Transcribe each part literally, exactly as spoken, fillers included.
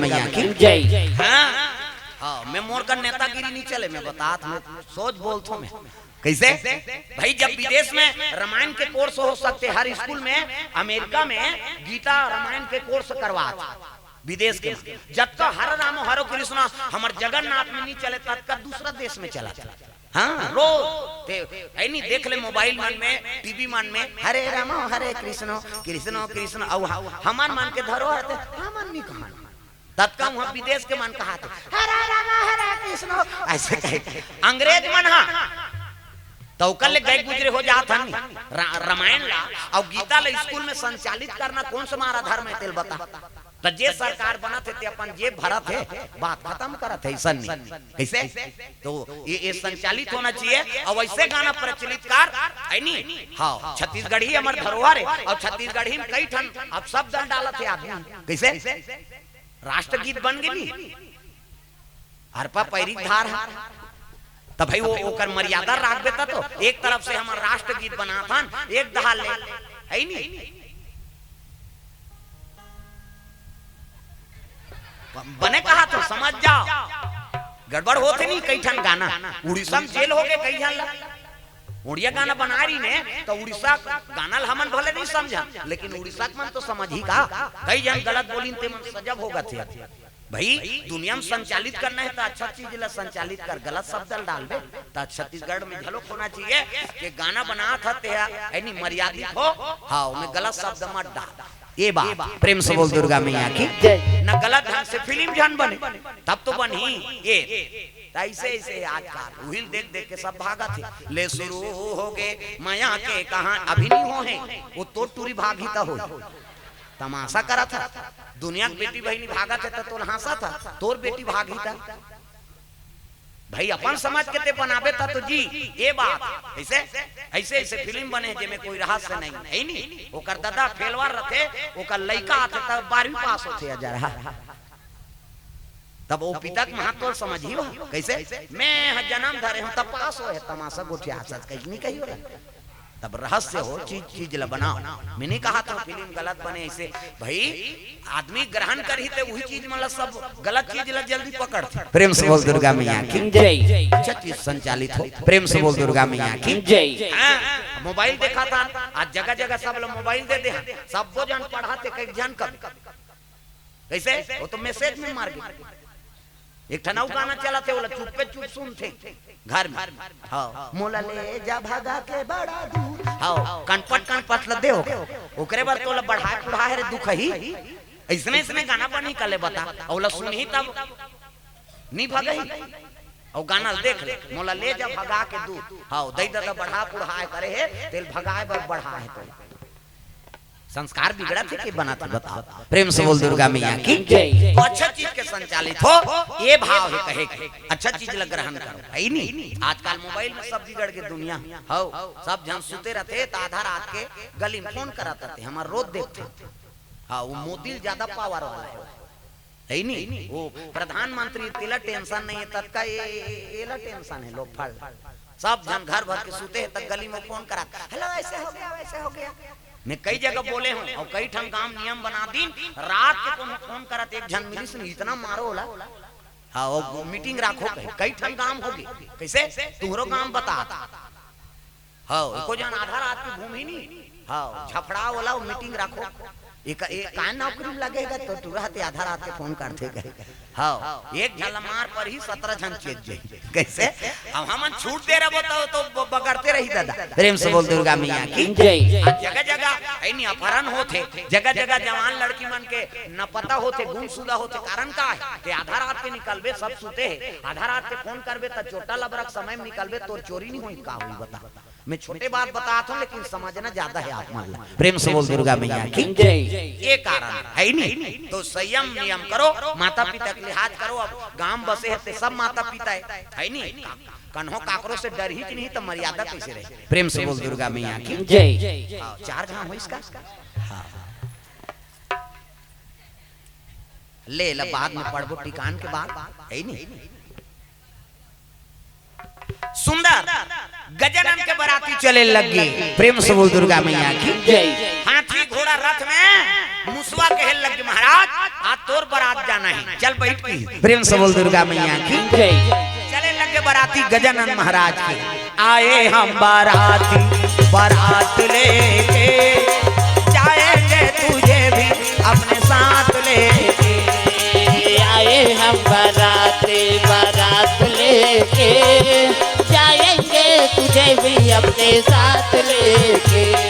मैया की जय। हाँ, हाँ, मैं मोर कर नेतागिरी नहीं चले, मैं बतात हूँ, सोच बोलत हूँ मैं। कैसे? भाई, जब विदेश में रामायण के कोर्स हो सकते, हर स्कूल में, अमेरिका में गीता रामायण के कोर्स करवात विदेश के। जतका हरे राम हरे कृष्णा हमर जगन्नाथ में नहीं चले, ततका दूसरा देश में चला। हाँ, रोज ते है नहीं, देख ले मोबाइल मन में, टीवी मन में, हरे राम हरे कृष्ण, कृष्ण कृष्ण, अउ ह-, हमन मन के धरोहर ते हमन नहीं कहान। ततका वहाँ विदेश के मन कहात हे, हरे राम हरे कृष्ण, ऐसे कहे अंग्रेज मन हा। तो ओकर ले गए गुजरे हो जात हन रा-, रामायण ला अउ गीता ला स्कूल में संचालित करना कौन सा मारा धर्म है, तेल बता। तो जे सरकार बनत हे, ते अपन जेब भरत हे, बात खत्म करत हे, ऐसन नहीं। कैसे? तो ये, ये संचालित होना चाहिए। और वैसे गाना प्रचलित कर, है नी? हाँ, छत्तीसगढ़ी हमर धरोहर है, और छत्तीसगढ़ी में कई ठन अपशब्द डालत हे आदमी। कैसे? राष्ट्रगीत बन गे नी, अरपा पैरी के धार है। त भाई, वो ओकर मर्यादा राखबे त तो। एक तरफ से हमर राष्ट्रगीत बनाथन, एक दहार ले, है नी? बने कहा तो समझ जाओ, गड़बड़ होथे नी कई ठन गाना। उड़ीसा में जेल हो गे कई झन ला, उड़िया गाना बना रही ने, तो उड़ीसा गाना ला हमन भले नहीं समझन, लेकिन उड़ीसा के मन तो समझही का। कई झन गलत बोलिन ते मन सजब होगत हे। भाई, दुनिया में संचालित करना है तो अच्छा चीज ला संचालित कर, गलत शब्द ला डालबे। तो छत्तीसगढ़ में घलो होना चाहिए कि गाना बनात हे ते, है नी, मर्यादित हो। हाँ, ओमे गलत शब्द मत डाल। ये बात, प्रेम से बोल दुर्गा मैया की जय। न गलत ढंग से फिल्म झन बने, तब तो बनही। ये त ऐसे, ऐसे आजकल उहिल देख देख के सब भागत हे। ले शुरू हो गे मया के कहानी, अभी नहीं हो हे, वो तो टूरी भागी त हो, तमाशा करत हे। दुनिया के बेटी बहिनी भागत हे त तोला हंसत हे, तोर बेटी भागी त। भाई, अपन समझ के ते बनाबे त तो जी। ये बात ऐसे, ऐसे, ऐसे फिल्म बने जेमे कोई रहस्य नहीं है नी। ओकर ददा फेलवार रथे, ओकर लइका आथे त बारहवीं पास होथे, अजर हा। तब वो पिता के महत्व समझही हो। कैसे? मैं ह जन्म धरे हूँ, तब पास होए, तमाशा गोठिया सच कहीं नहीं कही होला। तब रहस्य हो, चीज चीज ला बनाओ। मैं नहीं कहा था फिल्म गलत बने ऐसे। भाई, आदमी ग्रहण करही ते वही चीज, मतलब, सब गलत चीज ला जल्दी पकड़थे। प्रेम से बोल दुर्गा मैया की जय। अच्छा चीज संचालित हो, प्रेम से बोल दुर्गा मैया की जय। हाँ, मोबाइल देखा था, आज जगह जगह सब लोग मोबाइल दे दे हैं, सबो जन पढ़ाथे, कई झन कम। कैसे? वो तो मैसेज में मार गए। एक ठन अउ गाना चलत हे, ओला चुप्पे चुप सुनथे घर में। हाँ, मोला ले जा भगा के बड़ा दूर। हाँ, कनपट कनपट ल दे हो। ओकरे बर तोला बढ़ाए पुढ़ाए रे दुखही। ऐसने ऐसने गाना बनी कले बता। ओला सुनही तब नी भगही। अउ गाना ल देख ले, मोला ले जा भगा के दूर। हाँ, दई ददा बढ़ा पुढ़ाए करे हे, तेल भगाए बर बढ़ा हे तो। संस्कार बिगड़त हे के बनत हे, बताओ। प्रेम से बोल दुर्गा मैया की जय। तो अच्छा चीज के संचालित हो, ये भाव हे कहे के, अच्छा चीज ला ग्रहण करो, है नी? आजकल मोबाइल में सब बिगड़ के दुनिया। हौ, सब झन सुते रहते त आधा रात के गली में फोन करत रहते, हमर रोज देखते। हाँ, वो मोदी ल ज्यादा पावर वाला है। है नी? वो प्रधानमंत्री, तेला टेंशन नहीं है, ततका ये, ये, ये, एला टेंशन है, लोग फल। सब झन घर भर के सुते हैं, तक गली में फोन करा, "हेलो, ऐसे हो गया, वैसे हो गया।" मैं कई जगह बोले हूँ, और कई ठन गांव नियम बना दीन, रात के कोनो फोन करत, एक झन मिलिस नहीं, इतना मारो होला। हाँ, वो मीटिंग राखो कहे, कई ठन गांव हो गए। कैसे? तुहरो गांव बता। हाँ, एको जन आधा रात के घूमही नी। हाँ, झफड़ा वाला वो मीटिंग राखो। एक, एक कान नौकरी में लगे गा तो तुरंत आधा रात के फोन करथे कहे। हाँ, एक झन ला मार परही, सत्रह झन चेत जाही। कैसे? अब हमन छूट दे रहबो तो, तो ब-, बगड़ते रही दादा। प्रेम से बोल दुर्गा मैया की जय। हाँ, जगह जगह है नी अपहरण होथे, जगह जगह जवान लड़की मन के न पता होथे, गुमशुदा होथे। कारण का है? ते आधा रात के निकलबे, सब सुते हे, आधा रात के फोन करबे त चोटा लबरक समय में निकलबे, तोर चोरी नहीं होई, का होई बता? मैं छोटे बात बतात हूँ, लेकिन समझना ज्यादा है आप मन ला। प्रेम से बोल दुर्गा मैया की जय। ये कारण है नी, तो संयम नियम करो, माता पिता के लिहाज करो। अब गांव बसे है ते सब माता पिता है, है नी? कन्हो काकरो से डरही कि नहीं तो मर्यादा कैसे रहे? प्रेम से बोल दुर्गा मैया की जय। हाँ, चार घाव हो इसका। हाँ। ले ला बाद में पढ़बो टिकान के बाद, है नी? सुंदर गजानन के बराती चले लग गे। प्रेम से बोल दुर्गा मैया की जय। हाथी घोड़ा रथ में मुसवा कहे लगे, "महाराज, आज तोर बरात जाना हे, चल बइठ।" की प्रेम से बोल दुर्गा मैया की। जय। चले लगे बराती गजानन महाराज के। आए हम बराती, बरात लेके, जाएंगे तुझे भी अपने साथ लेके। आए हम बराती, बरात लेके, जाएंगे तुझे भी अपने साथ लेके।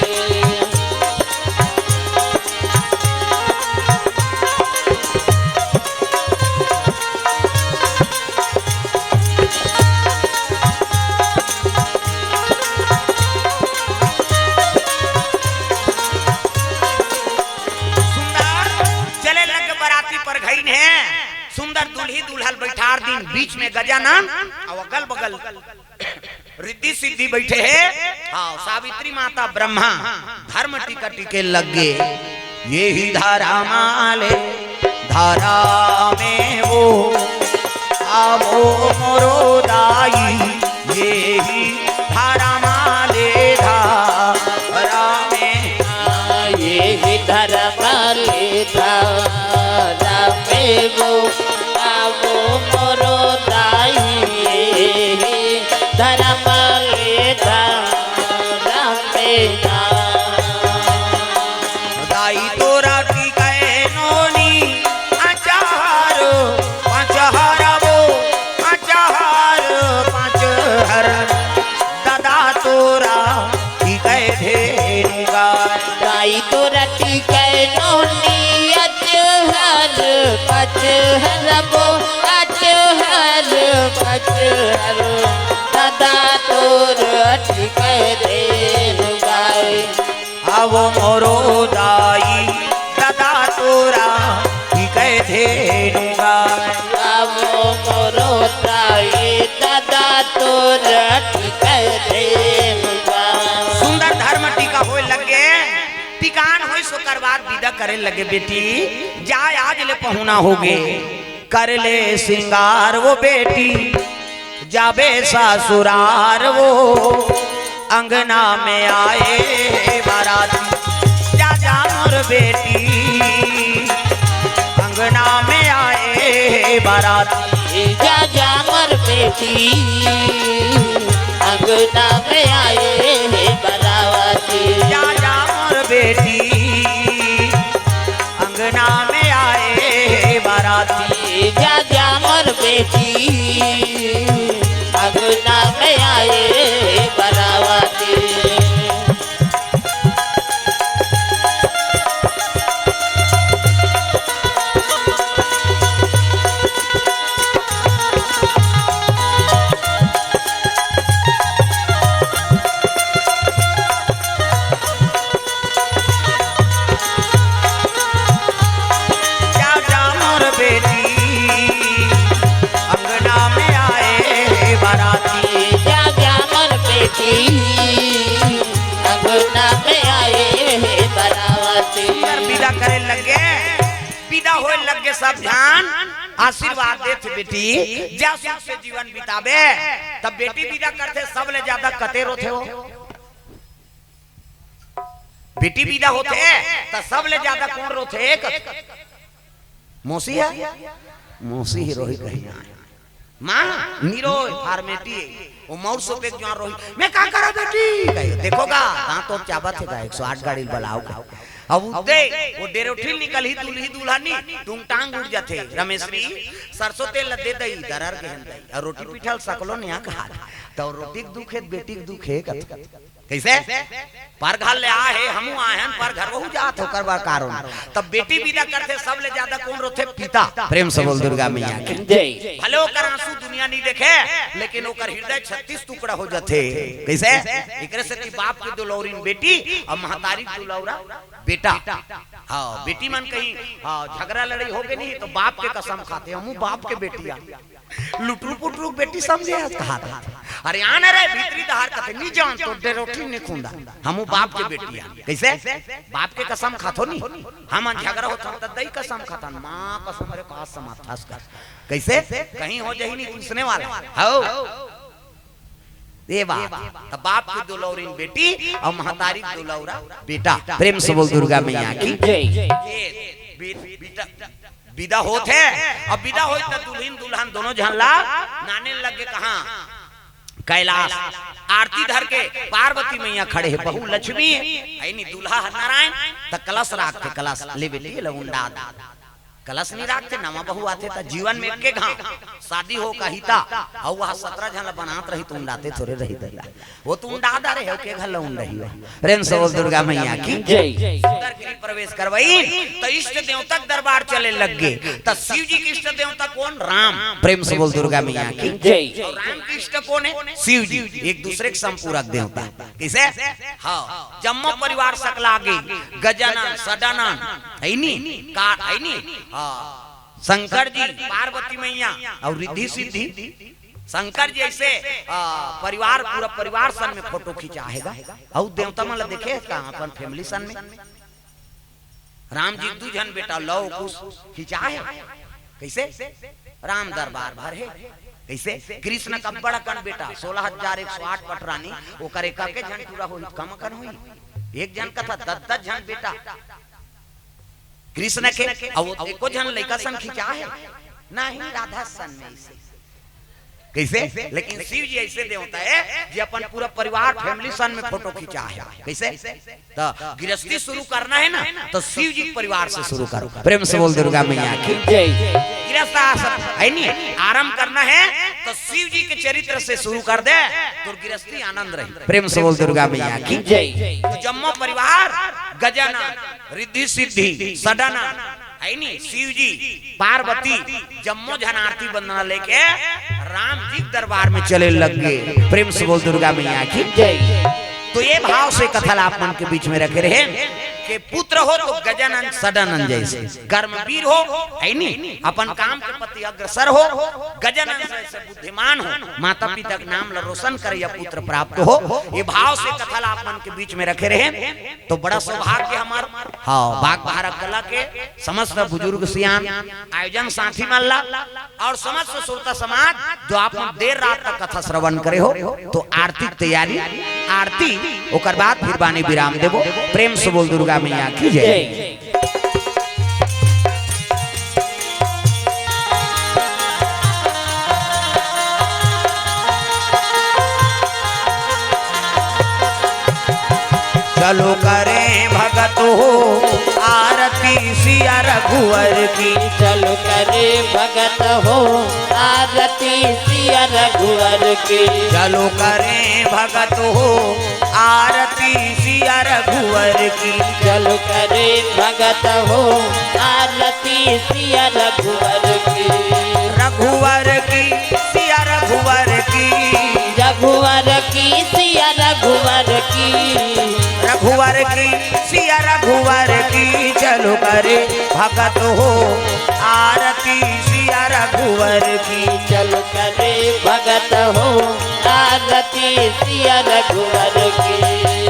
सुंदर चले लग बराती परघाइन हे। सुंदर दुल्ही दुल्हा ल बइठार दिन, बीच में गजानन अउ अगल बगल रिद्धि सिद्धि बइठे हे। हाँ, सावित्री माता, ब्रह्मा, धर्म टीका टीके लगे। ये ही धरा माले धरा में वो, आवो मोरो दाई, ये ही धरा माले धरा में। ये ही धरा माले धरा में वो, आवो मोरो दाई, ये ही धरा माले धरा में। दाई तोरा टीके नोनी, अचार पाँच हरबो, अचार पाँच हर। दादा तोरा टीके धेनु गाय। दाई तोरा टीके नोनी, अचार पाँच हरबो, अचार पाँच हर। दादा तोरा टीके धेनु गाय। आवो मोरो दाई, दादा तोरा टीके धेनु गाय। आवो मोरो दाई, दादा तोरा टीके धेनु गाय। सुंदर धर्म टीका होय लगे, टीकान होय सो कर बाद विदा करे लगे, "बेटी, जा, आज ले पहुना होगे।" कर ले सिंगार वो बेटी, जाबे ससुरार वो, अंगना में आए बाराती। जा जा मोर बेटी, अंगना में आए बाराती। जा जा मोर बेटी, अंगना में आए बाराती। जा जा मोर बेटी, अंगना में आए बाराती। जा जा मोर बेटी, अंगना में आए बाराती। जा जा मोर बेटी, अंगना में आए बाराती। जा जा मोर बेटी, अंगना में आए बाराती। सुंदर विदा करे लगे, विदा होय लगे, सब झन आशीर्वाद देथे, "बेटी, जा सुख से जीवन बिताबे।" तब बेटी विदा करथे, सबले ज्यादा कते रोथे हो? बेटी विदा होथे, त सबले ज्यादा कोन रोथे? मौसी हे? मौसी ही रोही कहीं। माँ, निरोय, फार्मेटी हे। वो मौर सोपे के जुआर रोही, "मैं का करा बेटी?" कहे, "देखो गा, दांत तो चाबत हे गा, एक सौ आठ गाड़ी ल बलाओ गा।" अब उद्दे, वो डेरोठी निकलही, दुल्ही दुल्हनी, टूंग टांग उड़ जाथे। रमेशरी, सरसों तेल ल दे दई, दरर गेहन दई, अउ रोटी पीठा ल सकलो नइ कहा। त रोटी के दुख हे, बेटी के दुख हे, कथे। कइसे? पर घर ले आए हे, हमू आए हन, पर घर वहू जात हे, ओकर बर का रोना। तब बेटी विदा करथे, सबले ज्यादा कोन रोथे? पिता। प्रेम से बोल दुर्गा मैया की। जय। भले ओकर आंसू दुनिया नइ देखे, लेकिन ओकर हृदय छत्तीस टुकड़ा हो जाथे। कइसे? एकरे सेती बाप के दुलौरिन बेटी अउ महतारी के दुलौरा बेटा। हाँ, बेटी मन कहीं, हाँ, झगरा लड़ई होगे नहीं, त बाप के कसम खाथे, हमू बाप के बेटी आ। लुटरू पुटरू के बेटी समझे हस कहा था। अरे आने रे भीतरी डहार कथे, "नी जान तो डेरोठी नी खुंदा, हमू बाप के बेटी आ।" कइसे? बाप के कसम खाथो नी, हमन झगरा होथन त दई कसम खाथन, माँ कसम, अरे का समाथस कर। कइसे? कहीं हो जाही नी पूछने वाला। हौ। ए बाप, त बाप के दुलौरिन बेटी अउ महतारी के दुलौरा बेटा। प्रेम से बोल दुर्गा मैया की। जय। ए, बि-, बिदा, बिदा होत हे। अब बिदा होई त दुल्हिन दुल्हन दोनों झन ला नाने लग गे कहाँ? कैलाश। आरती धर के पार्वती मैया खड़े हे, बहू लक्ष्मी हे, है नी, दूल्हा ह नारायण। त कलश राखथे, कलश ले बेटी, ले उंडा दे। कलश नहीं राखथे, नवा बहू आथे त जीवन में एके घांव शादी हो कही त, अउ वह सतरा झन ल बनात रही त उंडाते थोरे रही ददा। वो तो उंडा डारे हे, के घर ल उंडही हो। प्रेम से बोल दुर्गा मैया की। जय। सुंदर गृह प्रवेश करवाई त इष्ट देवता के दरबार चले लग गे। त शिव जी के इष्ट देवता कोन? राम। प्रेम से बोल दुर्गा मैया की। जय। अउ राम के इष्ट कोन हे? शिव जी। एक दूसरे के संपूरक देवता। कइसे? हाँ, जम्मो परिवार सकला गे, गजानन, सदानंद, है नी? का, है नी? हाँ, शंकर जी, पार्वती मैया अउ रिद्धि सिद्धि। शंकर जी अइसे, आ, परिवार, पूरा परिवार सन में फोटो खिंचा हे गा। अउ देवता मन ला देखे हे का अपन family सन में? राम जी दू झन बेटा लव कुश खिंचा हे। कइसे? राम दरबार भर हे। कइसे? कृष्ण का बड़ा कन बेटा, सोलह हजार एक सौ आठ पटरानी, ओकर एक के झन टूरा होही, कम कन होही। एक झन कथा दस दस झन बेटा कृष्ण के, अउ एको झन लइका सन खिंचा हे। नहीं, राधा सन में अइसे। कइसे? लेकिन शिव जी अइसे देवता हे जे अपन पूरा परिवार family सन में फोटो खिंचा हे। कइसे? त गृहस्थी शुरू करना हे ना, त शिव जी के परिवार से शुरू करो। प्रेम से बोल दुर्गा मैया की। जय। गृहस्थ आश्रम, है नी, आरंभ करना हे त शिव जी के चरित्र से शुरू कर दे, तोर गृहस्थी आनंद रही। प्रेम से बोल दुर्गा मैया की। जय। त जम्मो परिवार, गजानन, रिद्धि सिद्धि, सदानंद, है नी, शिव जी, पार्वती, जम्मो झन आरती वंदना लेके राम जी के दरबार में चले लग गे। प्रेम से बोल दुर्गा मैया की। जय। तो ये भाव से कथा ला आप मन के बीच में रखे रहे कि पुत्र हो तो गजानन सदानंद जइसे, कर्मवीर हो, है नी, अपन काम के प्रति अग्रसर हो, गजानन जइसे बुद्धिमान हो, माता पिता के नाम ला रोशन करे या पुत्र प्राप्त हो, ये भाव से कथा ला आप मन के बीच में रखे रहे। तो बड़ा सौभाग्य हमार, हाँ, बागबाहरा कला के समस्त बुजुर्ग सियान, आयोजन साथी मन ला अउ समस्त श्रोता समाज जो आप मन देर रात तक कथा श्रवण करे हो, तो आरती के तैयारी, आरती, ओकर बाद फिर बानी विराम देबो। प्रेम से बोल दुर्गा मैया की जय। जय। चलो करें भगत हो आरती सिया रघुवर की। चलो करें भगत हो आरती सिया रघुवर की। चलो करें भगत हो आरती सिया रघुवर की। चलो करें भगत हो आरती सिया रघुवर की। रघुवर की सिया रघुवर की। रघुवर की सिया रघुवर की। रघुवर की सिया रघुवर की। चलो करे भगत हो आरती सिया रघुवर की। चलो करे भगत हो आरती सिया रघुवर की।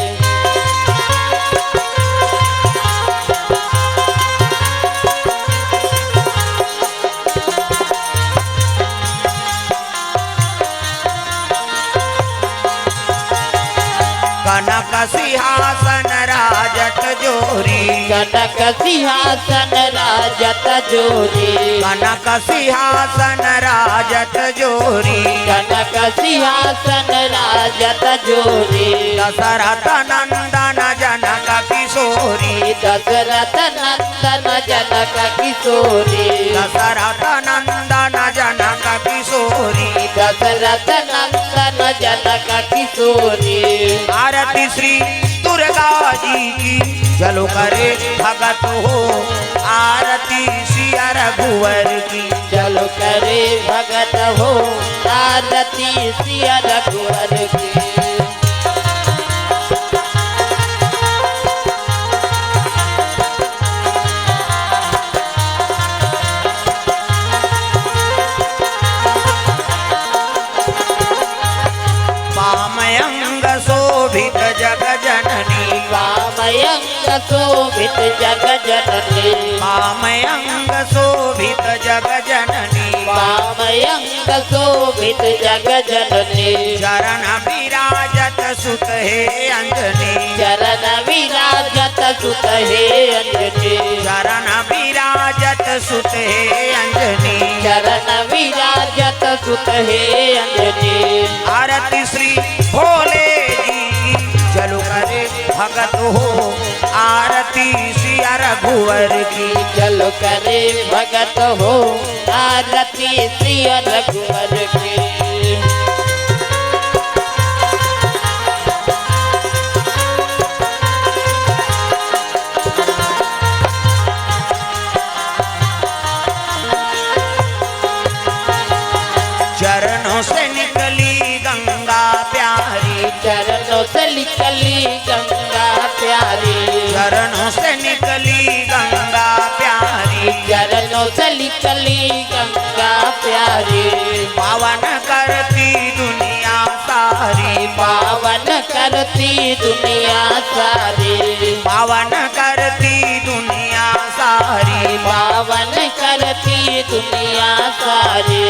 कनक सिंहासन राजत जोरी। कनक सिंहासन राजत जोरी। कनक सिंहासन राजत जोरी। कनक सिंहासन राजत जोरी। दशरथ नंदन जनक किशोरी। दशरथ नंदन जनक किशोरी। दशरथ नंदन जनक किशोरी। दशरथ नंदन जनक किशोरी। आरती श्री दुर्गा जी की। चलो करे भगत हो आरती सिया रघुवर की। चलो करे भगत हो आरती सिया रघुवर की। वामयंग शोभित जग जननी। वामयंग शोभित जग जननी। वामयंग शोभित जग जननी। वामयंग शोभित जग जननी। चरण विराजत सुत हे अंजनी। चरण विराजत सुत हे अंजनी। चरण विराजत सुत हे अंजनी। चरण विराजत सुत हे अंजनी। आरती श्री भोले जी की, चलो करे भगत हो, आरती सिया रघुवर की। चलो करे भगत हो, आरती सिया रघुवर की। चरणों से निकली गंगा प्यारी। चरणों से निकली गंगा प्यारी। चरणों से निकली गंगा प्यारी। चरणों से निकली गंगा प्यारी। पावन करती दुनिया सारी। पावन करती दुनिया सारी। पावन करती दुनिया सारी। पावन करती दुनिया सारी।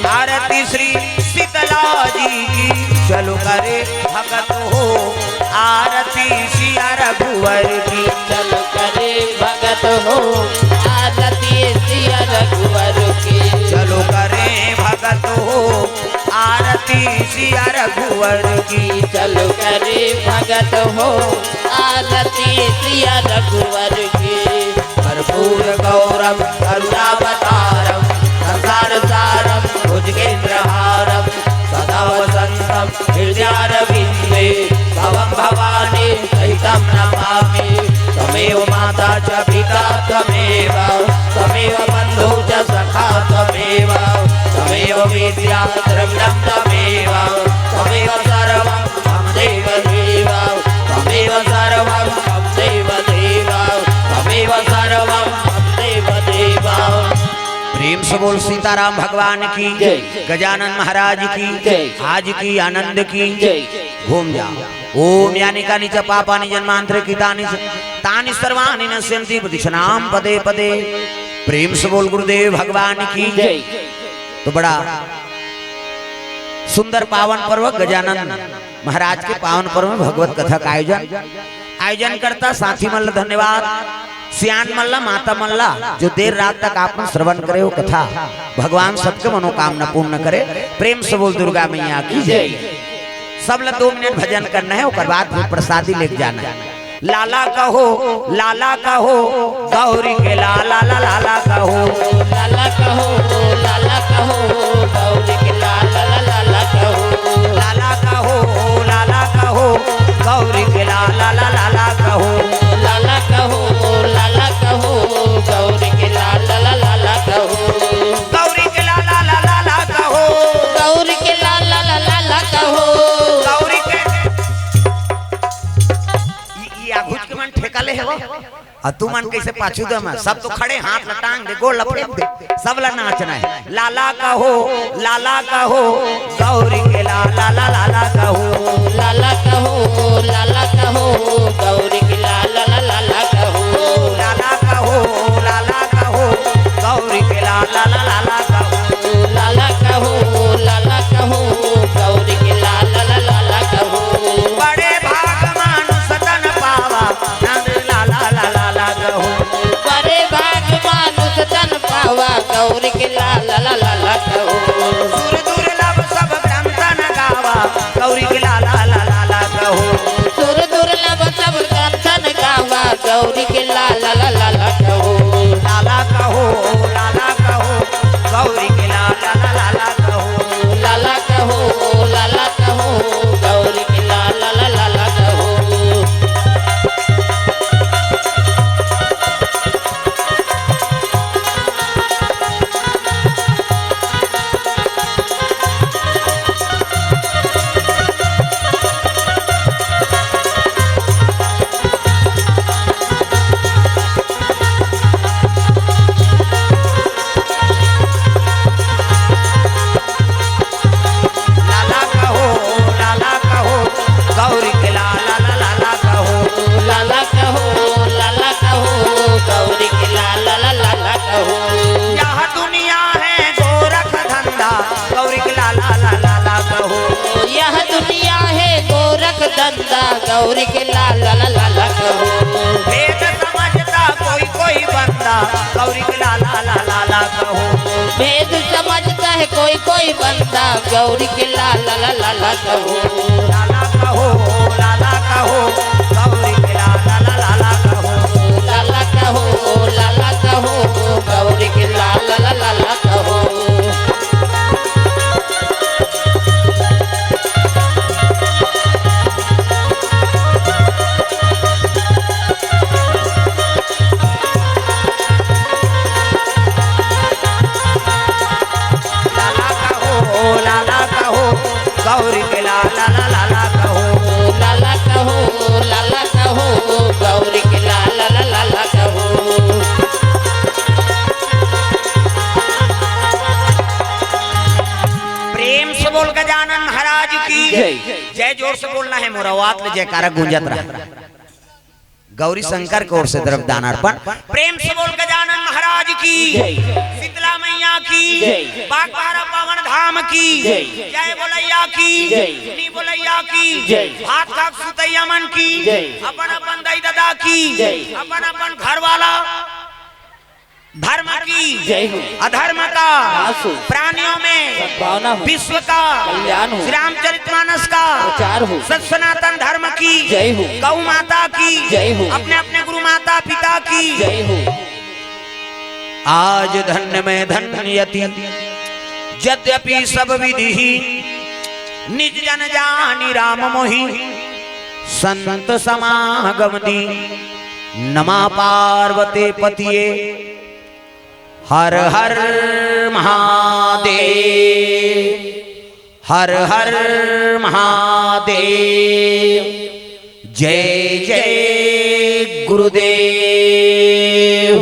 आरती श्री शीतला जी की, चलो करे भगत हो, आरती सिया रघुवर की। चलो करे भगत हो, आरती सिया रघुवर की। चलो करे भगत हो, आरती सिया रघुवर की। चलो करे भगत हो, आरती सिया रघुवर की। कर्पूर गौरम करुणावतारम, संसार सारम भुजगेंद्रहारम, सदा वसंतम हृदयारविंदे, तवं भवानी सहितं नमामि। त्वमेव माता च पिता त्वमेव, त्वमेव बन्धु च सखा त्वमेव, त्वमेव विद्या द्रविणं त्वमेव, त्वमेव सर्वं मम देव देव, त्वमेव सर्वं मम देव देव, त्वमेव सर्वं मम देव देव। प्रेम से बोल सीताराम भगवान की, जय। गजानन महाराज की, जय। आज की आनंद की, जय। घूम जा। ओम यानि कानि च पापानि जन्मांतरे कृतानि च तानि सर्वाणि नश्यन्ति प्रदक्षिणां पदे पदे। प्रेम से बोल गुरुदेव भगवान की। जय। तो बड़ा सुंदर पावन पर्व गजानन महाराज के पावन पर्व में भगवत कथा का आयोजन, आयोजन करता साथी मन ला धन्यवाद। सियान मन ला, माता मन ला, जो देर रात तक आपन श्रवण करे हो कथा, भगवान सबके मनोकामना पूर्ण करे। प्रेम से बोल दुर्गा मैया की जय। सब ला दो मिनट भजन करना है, ओकर बाद फिर प्रसादी लेके जाना है। लाला कहो, लाला कहो, गौरी के लाला, ला, लाला कहो। लाला कहो, लाला कहो, गौरी के लाला, ला, लाला कहो। लाला कहो, लाला कहो, गौरी के लाला, ला, लाला कहो। लाला कहो, लाला कहो, गौरी के लाला, ला, लाला कहो। गौरी के लाला, ला, लाला कहो। गौरी के लाला, ला, लाला कहो। गौरी के ई, ई आघुच के मन ठेका ले हेवो। अउ तुमन कइसे पाछू दे म? सब तो खड़े, हाथ ला टांग दे, गोड़ ला फेंक दे, सब ला नाचना हे। लाला कहो, लाला कहो, गौरी के लाला, ला, लाला कहो। लाला कहो, लाला कहो, गौरी के लाला, ला, लाला कहो। लाला कहो, लाला कहो, गौरी के लाला, ला, लाला कहो। लाला कहो, लाला कहो, गौरी के लाला, ला, लाला कहो। बड़े भाग मानुष तन पावा, नंद लाला, ला, लाला कहो। बड़े भाग मानुष तन पावा, गौरी के लाला, ला, लाला कहो। सुर दुर्लभ सब ग्रंथन गावा, गौरी के लाला, ला, लाला कहो। सुर दुर्लभ सब ग्रंथन बंदा, गौरी के लाला लाला लाला कहो। भेद समझता कोई कोई बंदा, गौरी के लाला लाला लाला कहो। भेद समझता है कोई कोई बंदा, गौरी के लाला लाला लाला कहो। लाला कहो, लाला कहो, गौरी के लाला लाला लाला कहो। लाला कहो, लाला कहो, गौरी के लाला लाला लाला कहो। लाला कहो, लाला कहो, गौरी के लाला लाला लाला कहो। लाला कहो, लाला कहो, गौरी के लाला लाला लाला कहो। प्रेम से बोल गजानन महाराज की जय। जय जोर से बोलना है, मोर आवाज ले जयकारा गूंजत रहा। गौरी शंकर की ओर से द्रव्य दान अर्पण। प्रेम से बोल गजानन महाराज की जय। शीतला मैया की जय। बाग बहरा पावन धाम की जय। जय बोलैया की जय। नी बोलैया की जय। हाथ खाक सुतैया मन की जय। अपन अपन दाई ददा की जय। अपन अपन घर वाला धर्म की जय हो। अधर्म का नाश हो। प्राणियों में सद्भावना हो। विश्व का कल्याण हो। श्री रामचरितमानस का प्रचार हो। सत सनातन धर्म की जय हो। गौ माता की जय हो। अपने अपने गुरु माता पिता की जय हो। आज धन्य मैं धन्य यति यद्यपि सब विधि ही निज जन जानी राम मोहि संत समागम दी। नमा पार्वती पतिये हर हर महादेव, हर हर महादेव। जय जय गुरुदेव।